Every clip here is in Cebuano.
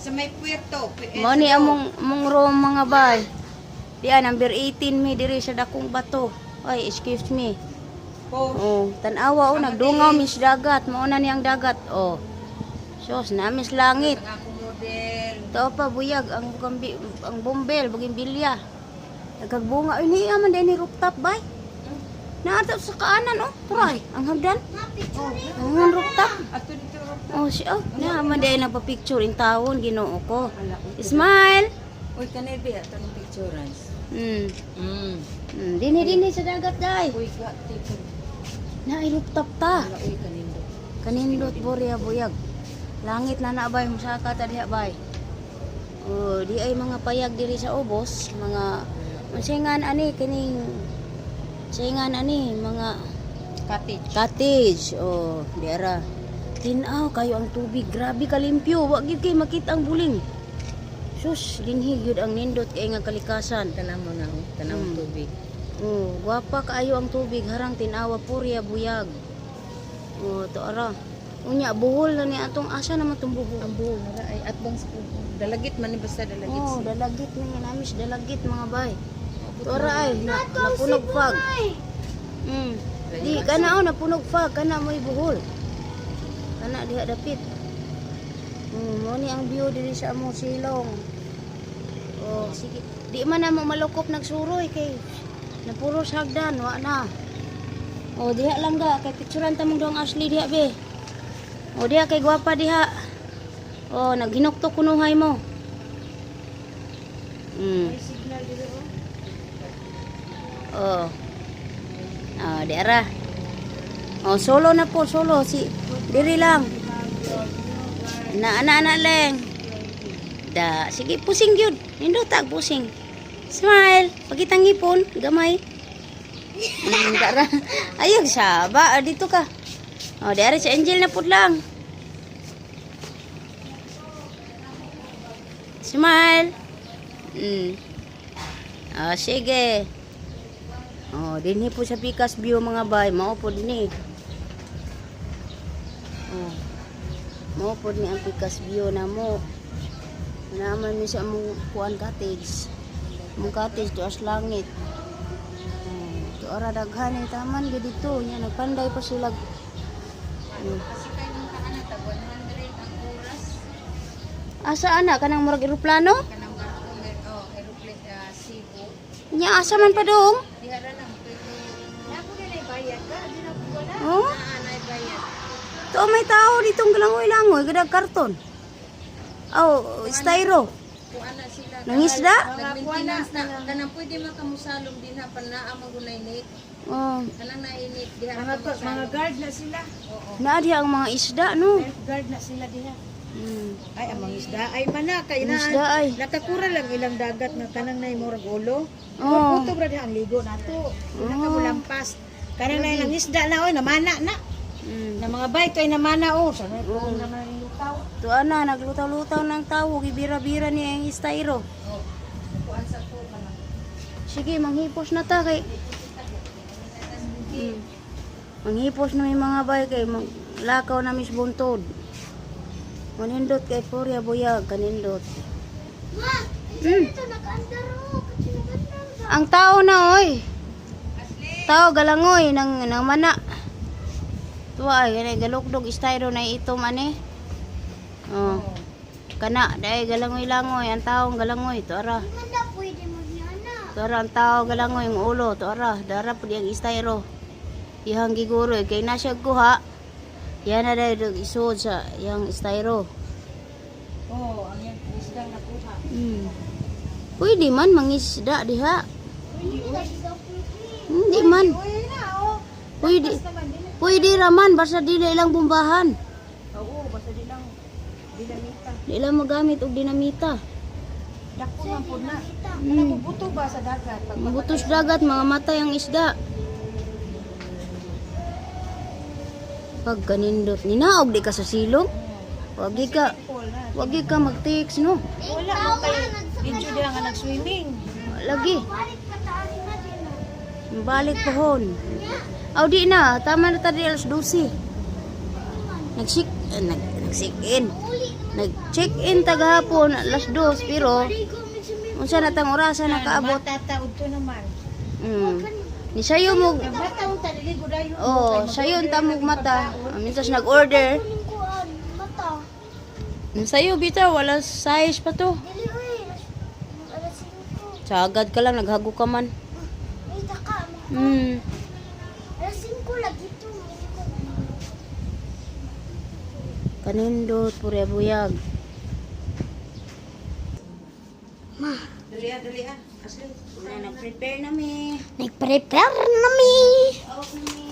Sa may puerto. Mao ni among among room, mga bay. Diya, number 18 mi diri sa dakong bato. Ay, excuse me. Po. Oh, tan-awa oh, nagdungaw mis dagat. Mao na niyang dagat. Oh. Sus, namis langit. Ang akong model. Tao pa buyag ang bugambi, ang bombel, bugimbilya. Nagagbunga ay niya man din ni rooftop bay. Naata sa kaanan oh, turay ang hagdan. Ang rooftop. Ato dito ro. Oh, si oh, na man din nagpa-picture in tawon, Ginoo ko. Smile. Uy, kanil be ato ng picturans. Dinhi dinhi sa dagat day. Uy, ga tiko. Na ay rooftop ta. Wala uy kanindot. Kanindot borya buyag. Langit na na bay musaka ta diha bay. Oh, di ay mga payag diri sa ubos, mga unsay ngan ani kining unsay ani mga Cottage. cottage. Oh, di ara. Tinaw kayo ang tubig, grabe kalimpyo. Wa gyud kay makita ang buling. Sus, dinhi gyud ang nindot kay nga kalikasan. Tanaw mo na, oh. Tanaw tubig. Oh, gwapa kaayo ang tubig, harang tinawa purya buyag. Oh, to ara. Unya buhol na ni atong asa naman tong buhol. Ang buhol nara ay atbang sa dalagit man ni basta dalagit. Oh, dalagit na yan amis dalagit, mga bay. To ara ay na, napunog fag. Di kana oh napunog fag kana mo'y buhol. Kana diha dapit. Mo ni ang view diri sa among silong. Oh, sige. Di man na mo malukop nagsuroy kay napuros hagdan, wa na. Oh, diha lang ga kay picturean ta mong duhang Ashley diha be. Oh, diha kay gwapa diha. Oh, naghinuktok kunuhay mo. Signal diri oh. Oh. Ah, di ara. Oh, solo na po, solo si diri lang. Na ana ana leng. Da, sige pusing gyud. Nindot ag pusing. Smile, pagitang ngipon, gamay. Dara. Ayog saba, ah, dito ka. Oh, di ara si Angel na pud lang. Smile. Ah, sige. Oh, dinhi po sa Pikas View, mga bay, mao po dinhi. Oh. Mao po ni ang Pikas View na mo. Naman mi sa among kuan cottage. Among cottage tuas langit. Oh, to ara daghan ni taman gyud dito, nya nagpanday pa sila. Kasi kay nang kaana tag 100 ang oras. Asa ana kanang murag eroplano? Kanang barko mer oh aeroplane Cebu. Nya asa man pa dong? Diha ra lang pero na ko na bayad ka, di na ko wala. Oh, Naa na bayad. to may tao ditong galangoy-langoy, gadag karton. Oh, styro. Kuan na sila. Nangisda? Nag-maintenance na kanang pwede man kamusalom dinha pa naa man gunay net. Oh. Kanang nainit diha Mga, ra mga guard na sila. Oo. Naa diha ang mga isda no. Guard na sila diha. Ay, ang mga isda ay mana kay Ang na. isda ay. Nakakura lang ilang dagat nga kanang nay murag ulo. Oo. Oh. Puto ra diha ang ligo nato. Nakamulampas. Kanang nay nang isda na oy namana na. Na mga bay to ay namana oh. Sa may oh. Naman ang lutaw. Tuwa na, naglutaw-lutaw ng tao, gibira-bira niya ang styro. Kuan sa ko kanang Sige, manghipos na ta kay. Manghipos na may mga bay kay lakaw na mis buntod. Manindot kay Poria buyag kanindot. Ma, ito nag-andar oh. Kasi nag-andar ba? Ang tao na oy. Tao galangoy nang nang mana. Tuwa ay ganay galukdog styro na itom ani. Oh. Kana dai galangoy-langoy ang taong galangoy to ara. Di man na pwede magyana. To ara ang tao galangoy ang ulo to ara dara pud ang styro. Ihang giguro eh, kay na siya kuha. Yan na dai dog isuod sa yang styro. Oh, ang yan isda nakuha. Pwede man mangisda diha. Hindi na siya pwede. Hindi man. Uy na oh. Pwede. Naman din. Pwede raman basta dili lang bombahan. Oo, basta di lang dinamita. Di lang magamit og dinamita. Dako man pud na. Kanang bubuto ba sa dagat pag Butos dagat mga matay ang isda. Pagkanindot ninaog di ka sa silong. Wagi ka, pool na. wagi ka mag-text no. Wala mo kay video diha nga nag-swimming. Lagi, Balik pa tayo na din. Oh. balik pohon. Aw di na, tama na ta di alas 12. Nagsik eh, nag nagsikin. Uli. Nag-check-in tagahapon alas 2 pero unsa na tang orasa nakaabot. Mata udto naman. Ni sayo mo Mata unta dili ko dayon. Oh, sayo unta mo mata. Ah, mintas nag-order. Kuning kuan, mata. Sayo bitaw wala size pa to. Dili oy, alas 5. Sagad ka lang naghago ka man. Ay, taka. Alas 5 lagi to. Kanindot pure buyag. Ma, Dali ah, dali ah. Asli. Na nag-prepare na mi. nagprepare na mi. Out na mi.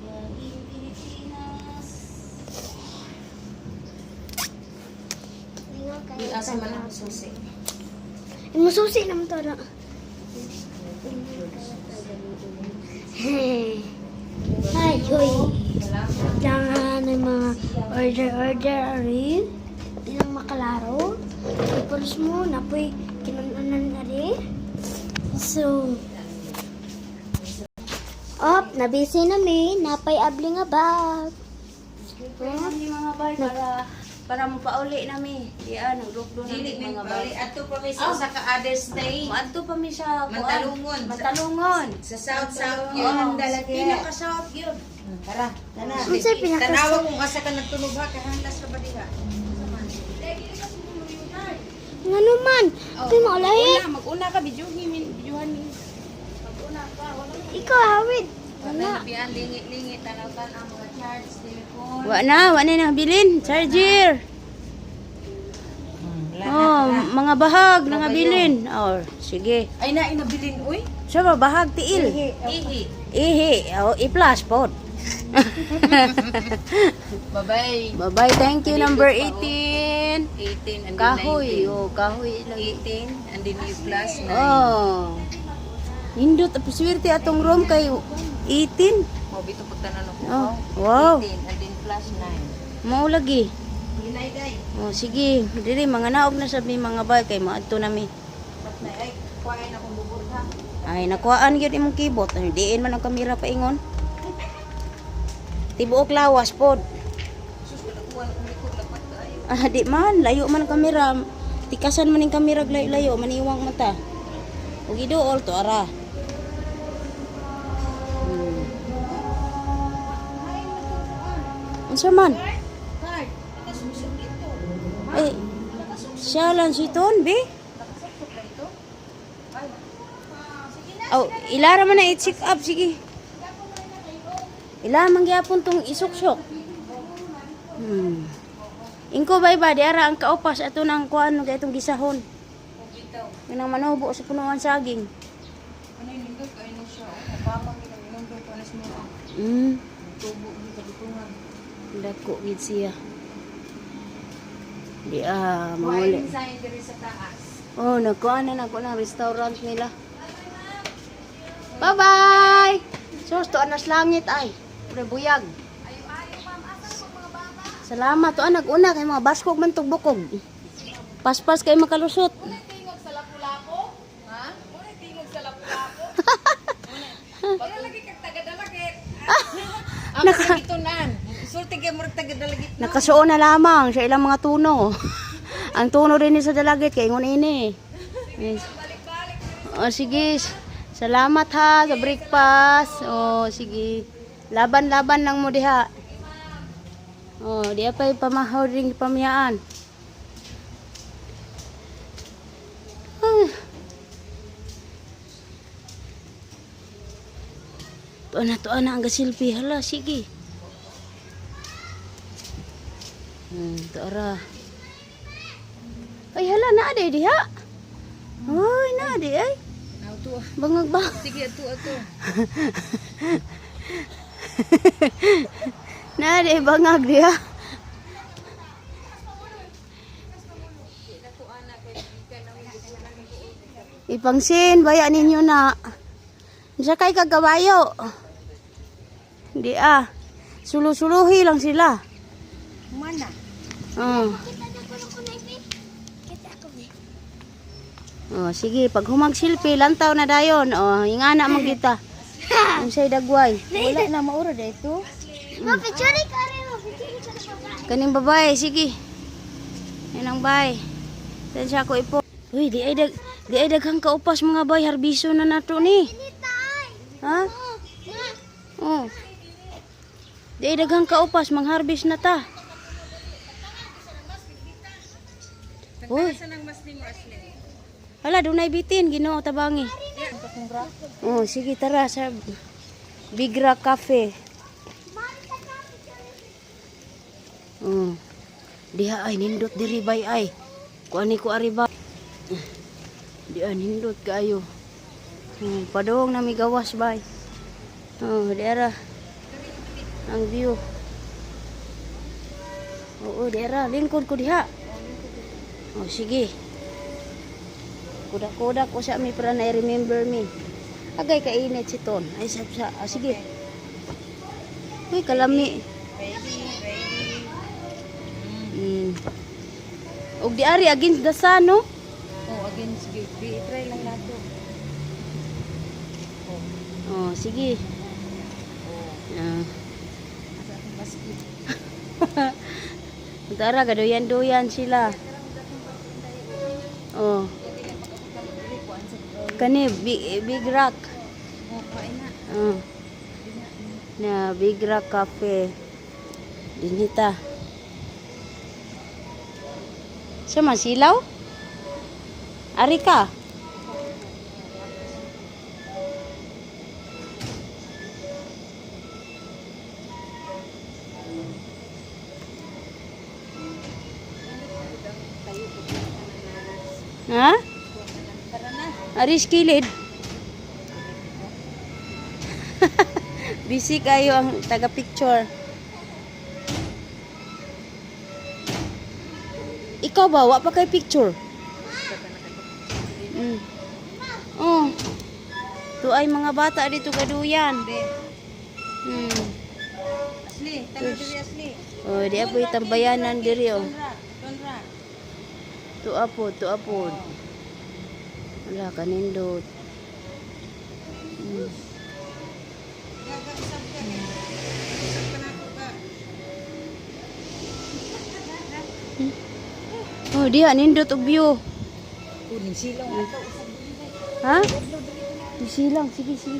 Laging Pilipinas. Asa man ang susi. Mususi naman to na. Ay, hoy. Kailangan ng mga order-order ari. Ilang makalaro. Tapos mo, napoy kinunanan ari. So, op, nabisi na mi. Napay abli nga bag. Prepare na mi mga bay para para mo pauli na mi. Di ah, naglukdo na Dili mi mi mga bay. bali adto pa mi sa usa ka other stay. Maadto pa mi sa kuan. Mantalungon. Mantalungon. Sa south south Oh, yun. Pinaka south yun. Tara, tana. Unsay pinaka- Tanawa kung asa ka nagtunog ha, kahanlas ra ba diha? Ngano man? Di maulahi. Una, mag-una ka bidyuhin bidyuhan mi. Ikaw, hawid. Wala na lingi-lingi tanaw-tanaw mga charge telephone. Wa na, wa na nabilin. Charger. Oh, mga bahag na nabilin. Oh, sige. Ay na inabilin uy. Siya ba bahag tiil? Ihi. Ihi, oh, i-plus pod. Bye-bye. Bye-bye. Thank you number 18. 18 and then Kahoy, oh, kahoy lang. 18 and then you plus 9. Oh. Nindot, swerte atong room kay 18. Mo bito pagtanan ko. Oh, wow. 18 and then plus 9. Mao lagi. Hinay day. Oh, sige, diri mga naog na sabi mga bay kay maadto nami. Patnay ay kuhain akong bubur ha. Ay, nakuhaan gyud imong keyboard. Ay, diin man ang kamera paingon. Tibuok lawas pod. Sus wala kuha akong likod lapat kaayo. Ah, di man, layo man ang kamera. Tikasan man ang kamera layo-layo, maniwang mata. Ug iduol to ara. Unsa man? Card. Nakasuksok dito. Ay, siya lang si Ton, be. Nakasuksok na ito. Ay. Oh, ilara man na i-check up, sige. Ila man gyapon tong isuksok. Ingko bay ba di ara ang kaupas ato nang kuan kay itong gisahon. Bitaw. Kanang manubo sa punuan saging. Ano yung nindot kayo na siya? Oh, mapamang yun ang nindot ko na siya. Tubo dito kabitungan. Dako gid siya. Di ah, manguli. Kuhain sign diri sa taas. Oh, nagkuan na nagkuan ang restaurant nila. Bye-bye. Sus, tuan nas langit ay. Pre buyag. Salamat tuan naguna kay mga baskog man tug bukog. Paspas kay makalusot. Ako sa gitunan. Sulti kay murag taga-dalagit. Nakasuon na lamang sa ilang mga tuno. Ang tuno rin sa dalagit kay ingon ini. Yes. Oh, sige. Salamat ha sa breakfast. Oh, sige. Laban-laban lang mo diha. Oh, diha pa pamahaw ring pamiyaan. Ah. Tuan na ang gasilpi. Hala, sige. Tuara. Ay, hala, naa di diha. Uy, naa di ay. Ato. Bangag ba? Sige ato ato. Naa di bangag diha. Ipangsin, baya ninyo na. Unsa kay kagabayo? Di ah. Sulu-suluhi lang sila. Mana. Oh. Kita na ko na ko na. Kita. Oh, sige, pag humag silpi, lantaw na dayon. Oh, ingana man kita. Unsay dagway. Wala na maura dito. Ma, picture ka rin. Ma, picture ka rin. Kaning babae, sige. Yan ang bay. Saan siya ako ipo? Uy, di ay daghang kaupas mga bay, harbiso na nato ni. Ha? Oh. Di ay daghang kaupas, mangharbis na ta. Uy. Hala, dunay bitin, Ginoo tabangi. Oh, sige tara sa Bigra Cafe. Oh. Diha ay nindot diri bay ay. Kuani ko ari ba. Diha nindot kaayo. Padong na mi gawas bay. Oh, diara. Ang view. Oo, diara lingkod ko diha. Oh, sige. Kudak-kudak ko sa mi para na remember me. Agay kainit si Ton. Ay sa, sa ah, sige. Uy, kalami. Ready, ready. Og di ari against the sun, no? Oh, again, sige. I-try lang nato. Oh, sige. Ah. Asa akong basket. Tara, gaduyan-duyan sila. Oh. Kani big, big rock. Oh, kain na. Oh. Na Big Rock Cafe. Dinita. Sa masilaw? Ari ka? Ha? Aris kilid. Busy kayo ang taga-picture. Ikaw ba? Wa pa kay picture? Mm. Oh. Tuay mga bata dito kaduyan. Asli, tanaw diri Asli. Oh, di apoy tambayanan diri oh. Tonra. Tuwa po, tuwa po. Wala kanindot. Gaga usab ka. Usab ka nako ka. Oh, diha nindot og view. Kunin silaw ato usab. Ha? Silang, sige, sige.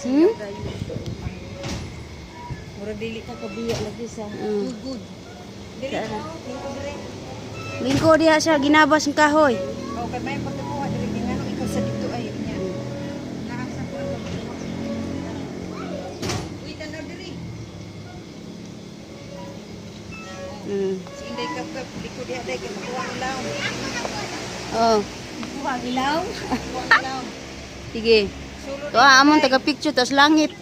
Hmm? Mura dili ka kabiya lagi sa tugod. Dili ka, lingkod diri. Lingko diha siya ginabas ng kahoy. Oh, kay may pagkuha diri kay ngano ikaw sa dito ay niya. Naa sa kuan ba? Uy, tanaw diri. Si Inday kap kap likod diha day kay makuha ang ilaw. Oh, Kuha ang ilaw? Kuha ang ilaw. sige. Sulod. Tuwa amon taga picture tas langit.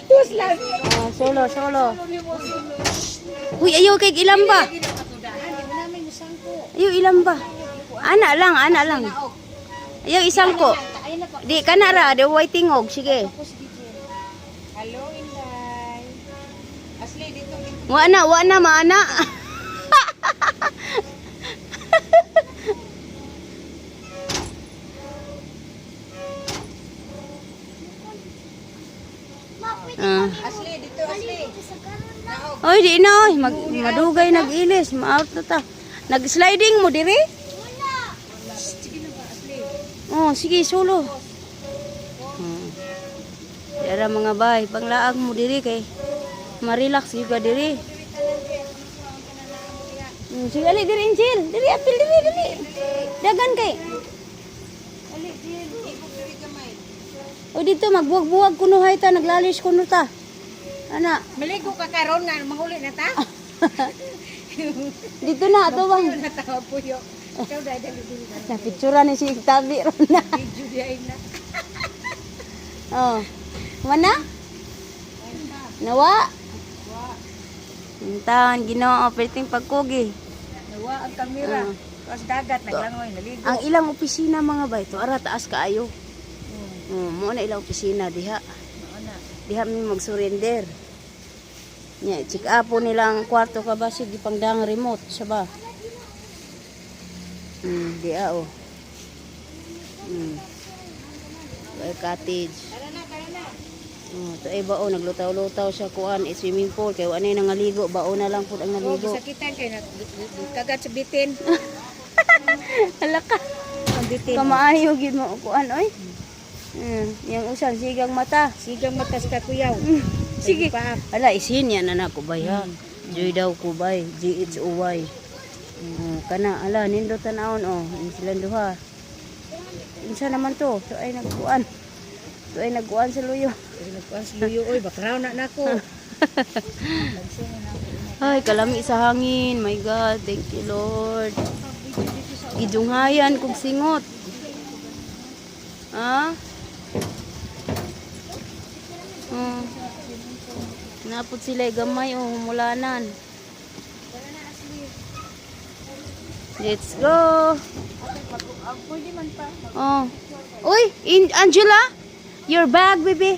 Tus lang. Oh, solo, solo. Uy, ayaw kay ilamba. Ayaw ilamba. Ana lang, ana lang. Ayaw isang ko. Di kana ra, di way tingog, sige. Hello, Inday. Asli dito dito. Wa na, maana. Ma, pwede Ah. Asli dito, Asli. dito sa karon na. Oy, di na oy, mag madugay nag-ilis, ma-out na ta. Nag-sliding mo diri? Wala. Sige na ba, Asli. Oh, sige, sulo. Dara mga bay, panglaag mo diri kay ma-relax gyud ka diri. Sige, ali diri Angel, diri apil diri diri. Dagan kay. Ali, Jill. Ibog diri gamay. O dito magbuwag-buwag kuno hay ta, naglalis kuno ta. Ana, Maligo ka karon nga manguli na ta. dito na ato bang. Natawa puyo. Ikaw dai dali dili na. Na picture ni si tabi ron na. Video di na. Oh. Mana? Nawa? Intan, Ginoo, perting pagkugi. Nawa ang kamera. Tapos dagat naglangoy naligo. Ang ilang opisina mga bay, to ara taas kaayo. Mo na ilang opisina diha. Mao na. Diha mi mag-surrender. Nya, check up po nila ang kwarto ka ba sige pangdang remote siya ba. Di ah, oh. Ay, cottage. Tara na, tara na. Oh, to ay bao naglutaw-lutaw siya kuan eh, swimming pool kay wa na nangaligo, bao na lang pud ang Oh, naligo. gisakitan kay na kagat sa bitin. Hala ka. Ang bitin. Kamaayo gid mo kuan oy. Yang usan sigang mata. Sigang matas ka kuyaw. Sige. Pa. Ala isin yan na ko bay ha. Joy daw ko bay, G H O Y. Oh, kana ala nindot tan-awon oh, yung silang duha. Unsa naman to? To ay nagkuan. To ay nagkuan sa luyo. Nagkuan sa luyo oy, bakraw na nako. Ay, kalami sa hangin. My God, thank you Lord. Gidunghayan kog singot. Ha? Napot sila gamay o humulanan. Let's go. Oh. Uy, Angela, your bag, baby.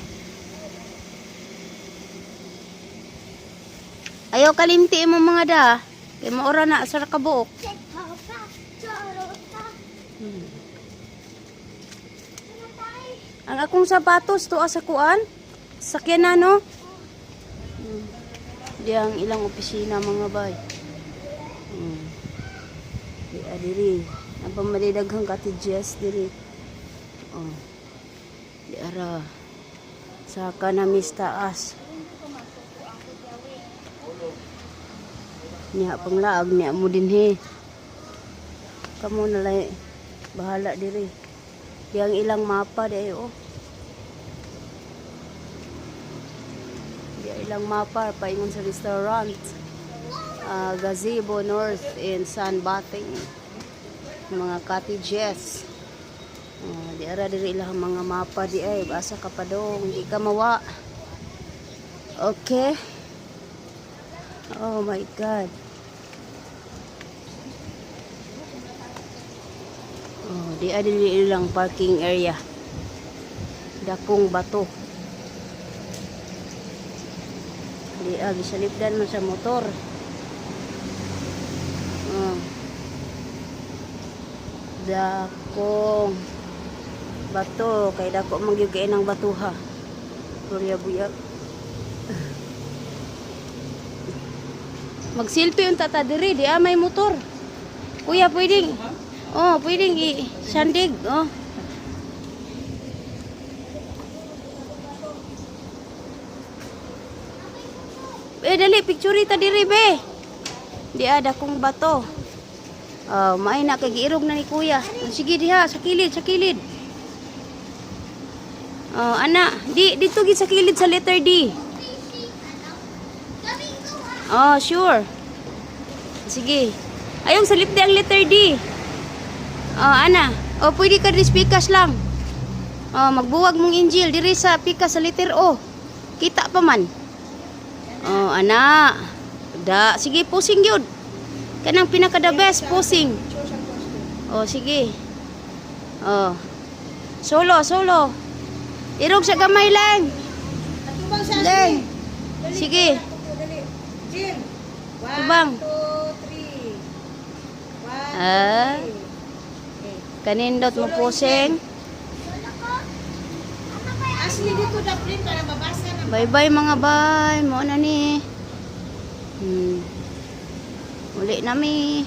Ayaw kalimti mo mga da. Kay maura na sa kabuok. Ang akong sapatos tuwa sa kuan. Sakyan na no. Di ang ilang opisina mga bay. Di adiri. Ang pamalidaghang cottages diri. Oh. Di ara. Saka na taas. Niya panglaag niya mo dinhi. Kamo na lay bahala diri. Di ang ilang mapa di oh. Di ang ilang mapa paingon sa restaurant. Ah, Gazebo North in San Bating. Mga cottages. Ah, di ara diri ilang mga mapa di ay basa ka pa dong, di ka mawa. Okay. Oh my God. Oh, di adili ilang parking area. Dakong bato. Di gisalipdan man sa motor. Oh. Dakong bato kay dako man gyud kay ng batuha. Gloria buyag. Magsilpi yung tata diri, di ah, may motor. Kuya, pwedeng. Oh, pwedeng i-sandig. Oh. Eh, dali, picture ta diri, be. Di ada kong bato. Oh, maay na kay giirog na ni kuya. Oh, sige diha, sa kilid, sa kilid. Oh, ana, di dito gid sa kilid sa letter D. Oh, sure. Sige. Ayong salip di ang letter D. Oh, ana. Oh, pwede ka diri pikas lang. Oh, magbuwag mong angel diri sa pikas sa letter O. Kita pa man. Oh, ana. Da, sige pusing gyud. Kanang pinaka the best pusing. Oh, sige. Oh. Solo, solo. Irog sa gamay lang. Atubang sa Leng. Dali, Sige. Dali. Jill. 1, Tubang. 2, 3. 1, Ah. 2, 3. Okay. Kanindot mo pusing. Ashley dito da print para mabasa na. Bye-bye mga bay. Mo na ni. Uli nami.